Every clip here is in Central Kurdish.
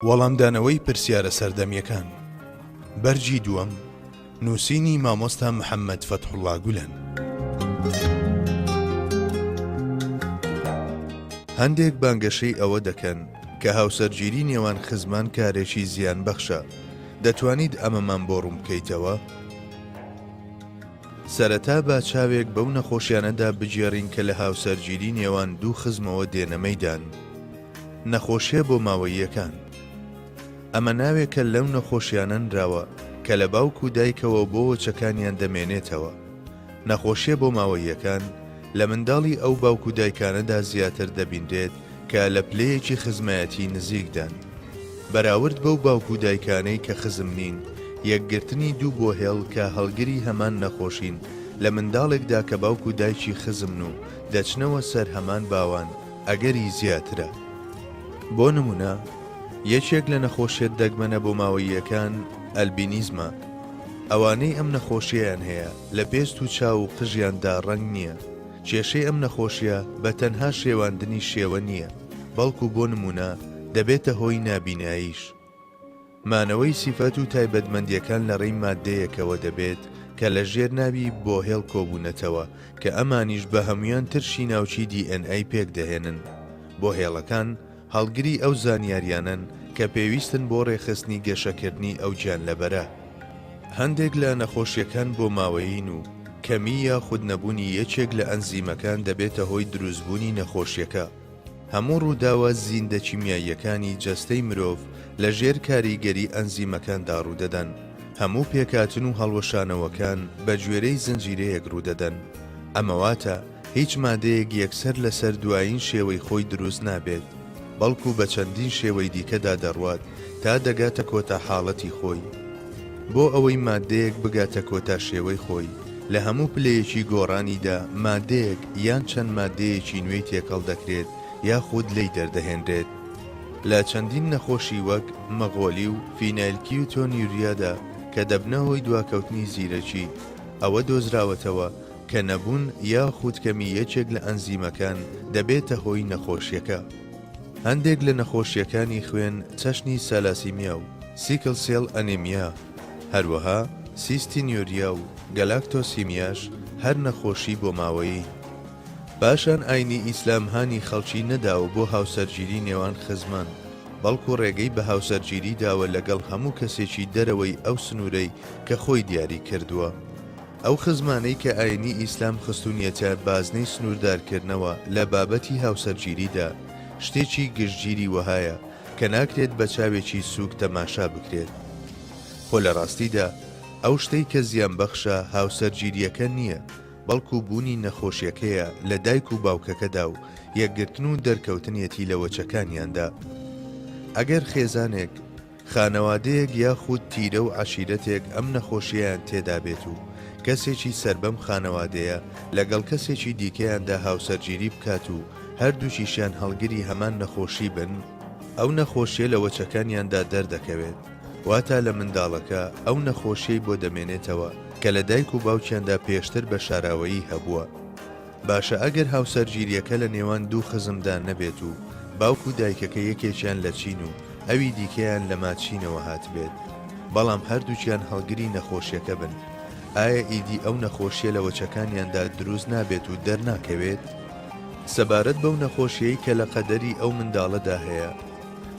وەڵامدانەوەی پرسیارە سەردەمیەکان بەرگی دووەم نووسینی مامۆستا محەممەد فەتحوڵڵا گولەن. هەندێک بانگەشەی ئەوە دەکەن کە هاوسەرگیری نێوان خزمان کارێکی زیانبەخشە، دەتوانیت ئەمەمان بۆ ڕوون بکەیتەوە؟ سەرەتا با چاوێک بەو نەخۆشیانەدا بگێڕین کە لە هاوسەرگیری نێوان دوو خزمەوە دێنە مەیدان. نەخۆشیە بۆماوەییەکان، ئەمە ناوێکە لەو نەخۆشیانە نراوە کە لە باوک و دایکەوە بۆ وەچەکانیان دەمێنێتەوە. نەخۆشیە بۆماوەییەکان لە منداڵی ئەو باوک و دایکانەدا زیاتر دەبینرێت کە لە پلەیەکی خزمایەتی نزیکدان. بەراورد بەو باوک و دایکانەی کە خزم نین، یەکگرتنی دوو بۆهێڵ کە هەڵگری هەمان نەخۆشین لە منداڵێکدا کە باوک و دایکی خزمن و دەچنەوە سەر هەمان باوان، ئەگەری زیاترە. بۆ نموونە یەکێک لە نەخۆشیە دەگمەنە بۆماوەییەکان ئەلبینیزمە. ئەوانەی ئەم نەخۆشیەیان هەیە لە پێست و چاو و قژیاندا ڕەنگ نییە. کێشەی ئەم نەخۆشیە بە تەنها شێواندنی شێوە نییە، بەڵکو بۆ نموونە دەبێتە هۆی نابیناییش. مانەوەی سیفەت و تایبەتمەندیەکان لە ڕێی ماددەیەکەوە دەبێت کە لە ژێر ناوی بۆهێڵ کۆبوونەتەوە کە ئەمانیش بە هەموویان ترشی ناوکی دی ئێن ئەی پێک دەهێنن. بۆهێڵەکان هەڵگری ئەو زانیاریانەن کە پێویستن بۆ ڕێکخستنی گەشەکردنی ئەو گیانلەبەرە. هەندێک لە نەخۆشیەکان بۆماوەیین و کەمی یاخود نەبوونی یەکێک لە ئەنزیمەکان دەبێتە هۆی دروستبوونی نەخۆشیەکە. هەموو ڕووداوە زیندە کیمیاییەکانی جەستەی مرۆڤ لە ژێر کاریگەری ئەنزیمەکاندا ڕوودەدەن، هەموو پێکهاتن و هەڵوەشانەوەکان بە گوێرەی زنجیرەیەک ڕوودەدەن، ئەمە واتە هیچ مادەیەک یەکسەر لەسەر دوایین شێوەی خۆی دروست نابێت، بەڵکو بە چەندین شێوەی دیکەدا دەڕوات تا دەگاتە کۆتا حاڵەتی خۆی. بۆ ئەوەی ماددەیەک بگاتە کۆتا شێوەی خۆی، لە هەموو پلەیەکی گۆڕانیدا ماددەیەک یان چەند ماددەیەکی نوێی تێکەڵ دەکرێت یاخود لێی دەردەهێنرێت. لە چەندین نەخۆشی وەک مەغۆلی و فینایلکیوتۆنیوریادا کە دەبنە هۆی دواکەوتنی زیرەکی، ئەوە دۆزراوەتەوە کە نەبوون یاخود کەمی یەکێک لە ئەنزیمەکان دەبێتە هۆی نەخۆشیەکە. هەندێک لە نەخۆشییەکانی خوێن چەشنی سالاسیمیا و sickle cell anemia، هەروەها cystinuria و گەلاکتۆسیمیاش هەر نەخۆشی بۆماوەیین. پاشان ئاینی ئیسلام هانی خەڵکی نەداوە بۆ هاوسەرگیری نێوان خزمان، بەڵکو ڕێگەی بە هاوسەرگیری داوە لەگەڵ هەموو کەسێکی دەرەوەی ئەو سنوورەی کە خۆی دیاری کردووە. ئەو خزمانەی کە ئاینی ئیسلام خستونیەتە بازنەی سنووردارکردنەوە لە بابەتی هاوسەرگیریدا، شتێکی گشتگیری وەهایە کە ناکرێت بە چاوێکی سووک تەماشا بکرێت. خۆ لە ڕاستیدا ئەو شتەی کە زیانبەخشە هاوسەرگیرییەکە نییە، بەڵکو بوونی نەخۆشیەکەیە لە دایک و باوکەکەدا و یەکگرتن و دەرکەوتنیەتی لە وەچەکانیاندا. ئەگەر خێزانێک، خانەوادەیەک یاخود تیرە و عەشیرەتێک ئەم نەخۆشیەیان تێدابێت و کەسێکی سەر بەم خانەوادەیە لەگەڵ کەسێکی دیکەیاندا هاوسەرگیری بکات و هەردووکیشیان هەڵگری هەمان نەخۆشی بن، ئەو نەخۆشیە لە وەچەکانیاندا دەردەکەوێت، واتا لە منداڵەکە ئەو نەخۆشیەی بۆ دەمێنێتەوە کە لە دایک و باوکیاندا پێشتر بە شاراوەیی هەبووە. باشە ئەگەر هاوسەرگیریەکە لە نێوان دوو خزمدا نەبێت و باوک و دایکەکە یەکێکیان لە چین و ئەوی دیکەیان لە ماچینەوە هاتبێت بەڵام هەردووکیان هەڵگری نەخۆشیەکە بن ئایا ئیدی ئەو نەخۆشیە لە وەچەکانیاندا دروست نابێت و دەرناکەوێت؟ سەبارەت بەو نەخۆشیەی کە لە قەدەری ئەو منداڵەدا هەیە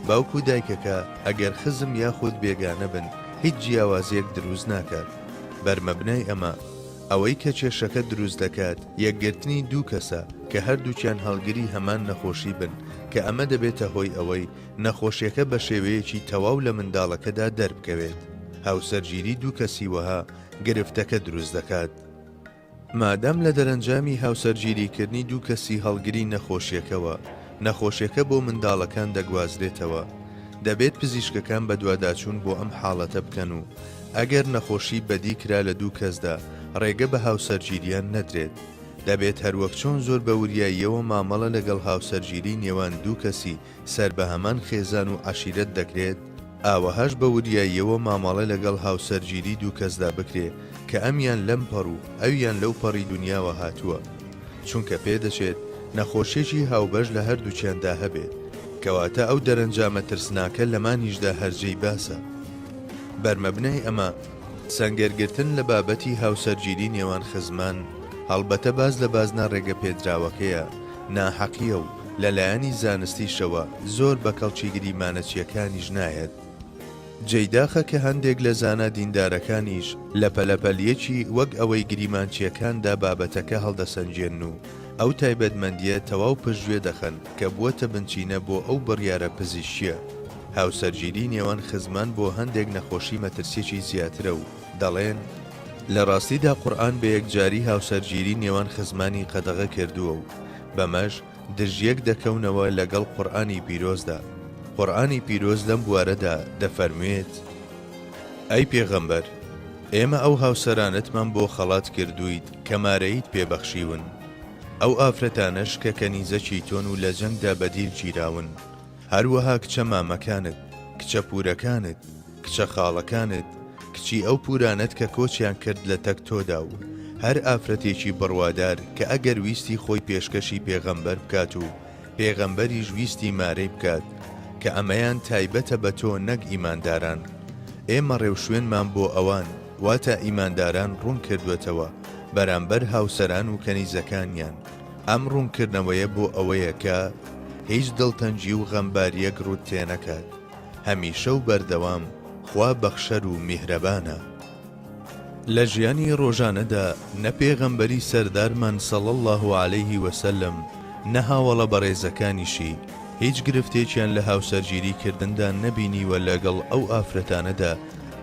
باوک و دایکەکە ئەگەر خزم یاخود بێگانە بن هیچ جیاوازیەک دروست ناکات بەرمەبنای ئەمە ئەوەی کە کێشەکە دروست دەکات یەکگرتنی دوو کەسە کە هەردووکیان هەڵگری هەمان نەخۆشی بن کە ئەمە دەبێتە هۆی ئەوەی نەخۆشیەکە بە شێوەیەکی تەواو لە منداڵەکەدا دەربکەوێت. هاوسەرگیری دوو کەسی وەها گرفتەکە دروست دەکات. مادام لە دەرەنجامی هاوسەرگیریکردنی دوو کەسی هەڵگری نەخۆشیەکەوە نەخۆشیەکە بۆ منداڵەکان دەگوازرێتەوە، دەبێت پزیشکەکان بەدواداچوون بۆ ئەم حاڵەتە بکەن و ئەگەر نەخۆشی بەدی کرا لە دوو کەسدا ڕێگە بە هاوسەرگیریان نەدرێت. دەبێت هەروەک چۆن زۆر بە وریاییەوە مامەڵە لەگەڵ هاوسەرگیری نێوان دوو کەسی سەر بە هەمان خێزان و عەشیرەت دەکرێت، ئاوەهاش بە وریاییەوە مامەڵە لەگەڵ هاوسەرگیری دوو کەسدا بکرێ کە ئەمیان لەم پەڕ و ئەویان لەو پەڕی دونیاوە هاتووە. چونکە پێدەچێت نەخۆشیەکی هاوبەش لە هەردووکیاندا هەبێت. کەواتە ئەو دەرەنجامە ترسناکە لەمانیشدا هەر جێی باسە. بەرمەبنای ئەمە، سەنگەرگرتن لە بابەتی هاوسەرگیری نێوان خزمان، هەڵبەتە باز لە بازنە ڕێگەپێدراوەکەیە، ناحەقییە و لە لایەنی زانستیشەوە زۆر بە کەڵکی گریمانەچییەکانیش نایەت. جێی داخە کە هەندێک لە زانا دیندارەکانیش لە پەلەپەلیەکی وەک ئەوەی گریمانچییەکاندا بابەتەکە هەڵدەسەنگێنن و ئەو تایبەتمەندییە تەواو پشتگوێ دەخەن کە بووەتە بنچینە بۆ ئەو بڕیارە پزیشکییە. هاوسەرگیری نێوان خزمان بۆ هەندێک نەخۆشی مەترسیەکی زیاترە و دەڵێن، لە ڕاستیدا قورئان بە یەکجاری هاوسەرگیری نێوان خزمانی قەدەغە کردووە و بەمەش دژیەک دەکەونەوە لەگەڵ قورئانی پیرۆزدا، قورئانی پیرۆز لەم بوارەدا دەفەرموێت، ئەی پێغەمبەر ئێمە ئەو هاوسەرانەتمان بۆ خەڵات کردوویت کە مارەییت پێ بەخشیون، ئەو ئافرەتانەش کە کەنیزەکی تۆن و لە جەنگدا بەدیل گیراون، هەروەها کچە مامەکانت، کچە پوورەکانت، کچە خاڵەکانت، کچی ئەو پوورانەت کە کۆچیان کرد لە تەک تۆدا و هەر ئافرەتێکی بڕوادار کە ئەگەر ویستی خۆی پێشکەشی پێغەمبەر بکات و پێغەمبەریش ویستی مارەی بکات کە ئەمەیان تایبەتە بە تۆ نەک ئیمانداران ئێمە ڕێوشوێنمان بۆ ئەوان واتە ئیمانداران ڕوون کردووەتەوە بەرامبەر هاوسەران و کەنیزەکانیان ئەم ڕوونکردنەوەیە بۆ ئەوەیە کە هیچ دڵتەنگی و غەمبارییەک ڕووت تێنەکات، هەمیشە و بەردەوام خوا بەخشەر و میهرەبانە. لە ژیانی ڕۆژانەدا نە پێغەمبەری سەردارمان صلی اللە علیه وسلم نە هاوەڵە بەڕێزەکانیشی هیچ گرفتێکیان لە هاوسەرگیری کردندا نەبینیوە لەگەڵ ئەو ئافرەتانەدا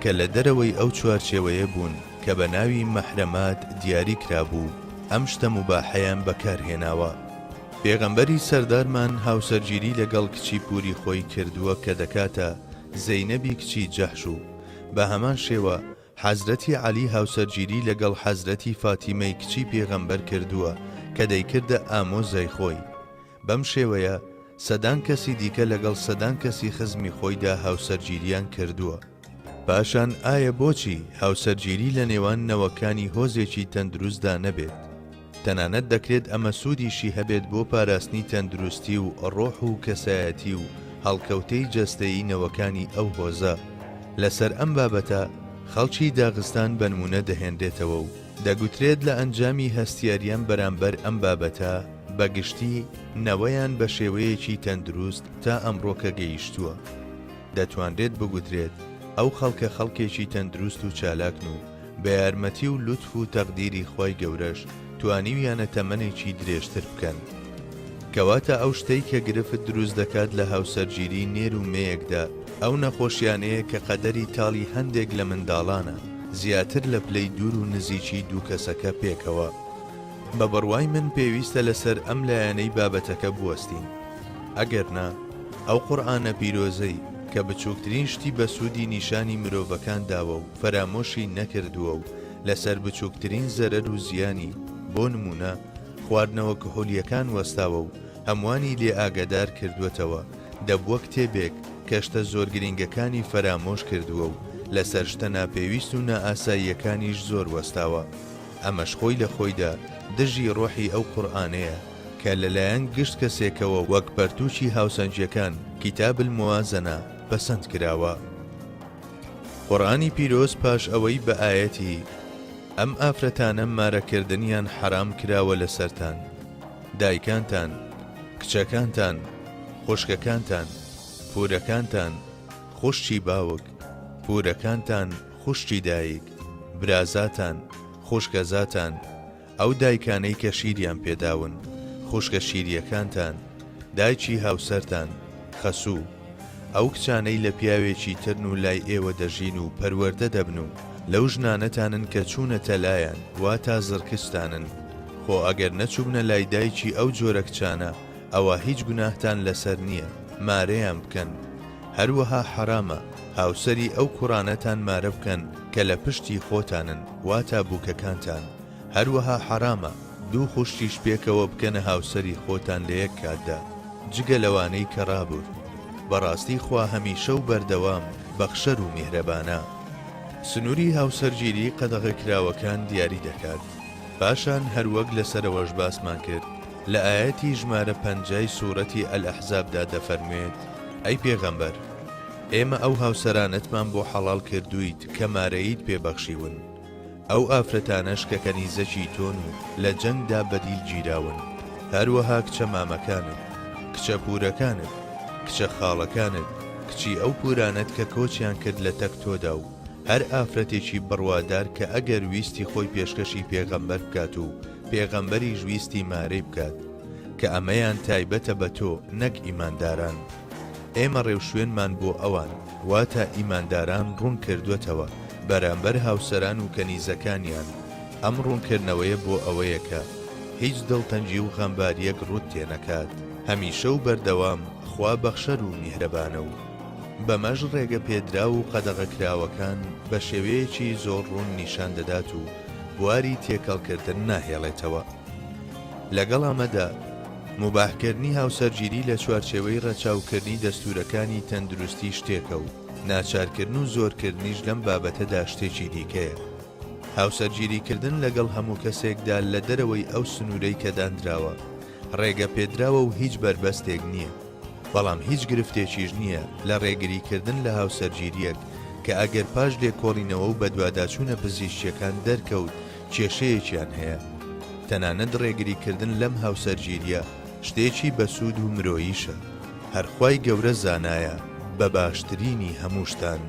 کە لە دەرەوەی ئەو چوارچێوەیە بوون کە بە ناوی مەحرەمات دیاری کرابوو ئەم شتە موباحەیان بەکار هێناوە. پێغەمبەری سەردارمان هاوسەرگیری لەگەڵ کچی پوری خۆی کردووە کە دەکاتە زەینەبی کچی جەحش و بە هەمان شێوە حەزرەتی عەلی هاوسەرگیری لەگەڵ حەزرەتی فاتیمەی کچی پێغەمبەر کردووە کە دەیکردە ئامۆزای خۆی. بەم شێوەیە سەدان کەسی دیکە لەگەڵ سەدان کەسی خزمی خۆیدا هاوسەرگیریان کردووە. پاشان ئایا بۆچی هاوسەرگیری لە نێوان نەوەکانی هۆزێکی تەندروستدا نەبێت؟ تەنانەت دەکرێت ئەمە سوودیشی هەبێت بۆ پاراستنی تەندروستی و ڕۆح و کەسایەتی و هەڵکەوتەی جەستەیی نەوەکانی ئەو هۆزە. لەسەر ئەم بابەتە خەڵکی داغستان بەنموونە دەهێنرێتەوە و دەگوترێت لە ئەنجامی هەستیاریان بەرامبەر ئەم بابەتە بە گشتی نەوەیان بە شێوەیەکی تەندروست تا ئەمڕۆکە گەیشتووە. دەتوانرێت بگوترێت ئەو خەڵکە خەڵکێکی تەندروست و چالاکن و بە یارمەتی و لوتف و تەقدیری خوای گەورەش توانیویانە تەمەنێکی درێژتر بکەن. کەواتە ئەو شتەی کە گرفت دروست دەکات لە هاوسەرگیری نێر و مێیەکدا ئەو نەخۆشیانەیە کە قەدەری تاڵی هەندێک لە منداڵانە زیاتر لە پلەی دوور و نزیکی دوو کەسەکە پێکەوە. بە بڕوای من پێویستە لەسەر ئەم لایەنەی بابەتەکە بوەستین. ئەگەر نا ئەو قورئانە پیرۆزەی کە بچووکترین شتی بەسوودی نیشانی مرۆڤەکان داوە و فەرامۆشی نەکردووە و لەسەر بچووکترین زەرەر و زیانی بۆ نموونە خواردنەوە کحولییەکان وەستاوە و هەمووانی لێ ئاگادار کردووەتەوە دەبووە کتێبێک کە شتە زۆر گرینگەکانی فەرامۆش کردووە و لەسەر شتە ناپێویست و نائاساییەکانیش زۆر وەستاوە ئەمەش خۆی لە خۆیدا دژی ڕۆحی ئەو قورئانەیە کە لەلایەن گشت کەسێکەوە وەک پەرتووکی هاوسەنگیەکان، کتاب الموازنە، پەسەند کراوە. قورئانی پیرۆز پاش ئەوەی بە ئایەتی، ئەم ئافرەتانە مارەکردنیان حەرام کراوە لەسەرتان، دایکانتان، کچەکانتان، خوشکەکانتان، پوورەکانتان، خوشکی باوک، پوورەکانتان، خوشکی دایک، برازاتان، خوشکەزاتان، ئەو دایکانەی کە شیریان پێداون، خوشکە شیرییەکانتان، دایکی هاوسەرتان، خەسوو، ئەو کچانەی لە پیاوێکی ترن و لای ئێوە دەژین و پەروەردە دەبن و لەو ژنانەتانن کە چوونەتە لایان واتا زڕکچتانن، خۆ ئەگەر نەچووبنە لای دایکی ئەو جۆرە کچانە ئەوا هیچ گوناهتان لەسەر نییە مارەیان بکەن، هەروەها حەرامە هاوسەری ئەو کوڕانەتان مارە بکەن کە لە پشتی خۆتانن واتا بووکەکانتان، هەروەها حەرامە دوو خوشکیش پێکەوە بکەنە هاوسەری خۆتان لە یەک کاتدا جگە لەوانەی کە ڕابورد، بەڕاستی خوا هەمیشە و بەردەوام بەخشەر و میهرەبانە. سنووری هاوسەرگیری قەدەغەکراوەکان دیاری دەکات. پاشان هەروەک لەسەرەوەش باسمان کرد. لە ئایەتی ژمارە پەنجای سورەتی الاحزابدا دەفەرموێت، ئەی پێغەمبەر! ئێمە ئەو هاوسەرانەتمان بۆ حەڵاڵ کردوویت کە مارەییت پێ بەخشیون، ئەو ئافرەتانەش کە کەنیزەکی تۆن و لە جەنگدا بە دیل گیراون، هەروەها کچە مامەکانت، کچە پوورەکانت، کچە خاڵەکانت، کچی ئەو پوورانەت کە کۆچیان کرد لە تەک تۆدا و هەر ئافرەتێکی بڕوادار کە ئەگەر ویستی خۆی پێشکەشی پێغەمبەر بکات و پێغەمبەریش ویستی مارەی بکات، کە ئەمەیان تایبەتە بە تۆ نەک ئیمانداران. ئێمە ڕێوشوێنمان بۆ ئەوان، واتە ئیمانداران ڕوون کردووەتەوە بەرامبەر هاوسەران و کەنیزەکانیان، ئەم ڕوونکردنەوەیە بۆ ئەوەیە کە هیچ دڵتەنگی و غەمبارییەک ڕووت تێنەکات، هەمیشە و بەردەوام خوا بەخشەر و میهرەبانە و بەمەش ڕێگە پێدراو و قەدەغەکراوەکان بە شێوەیەکی زۆر ڕوون نیشان دەدات و بواری تێکەڵکردن ناهێڵێتەوە. لەگەڵ ئەمەدا، موباحکردنی هاوسەرگیری لە چوارچێوەی ڕەچاوکردنی دەستوورەکانی تەندروستی شتێکە و ناچارکردن و زۆرکردنیش لەم بابەتەدا شتێکی دیکەیە. هاوسەرگیریکردن لەگەڵ هەموو کەسێکدا لە دەرەوەی ئەو سنوورەی کە داندراوە، ڕێگەپێدراوە و هیچ بەربەستێک نییە. بەڵام هیچ گرفتێکیش نییە لە ڕێگریکردن لە هاوسەرگیرییەک کە ئەگەر پاش لێکۆڵینەوە و بەدواداچوونە پزیشکییەکان دەرکەوت کێشەیەکیان هەیە. تەنانەت ڕێگریکردن لەم هاوسەرگیرییە شتێکی بەسوود و مرۆییشە. هەر خوای گەورە زانایە بە باشترینی هەموو شتان.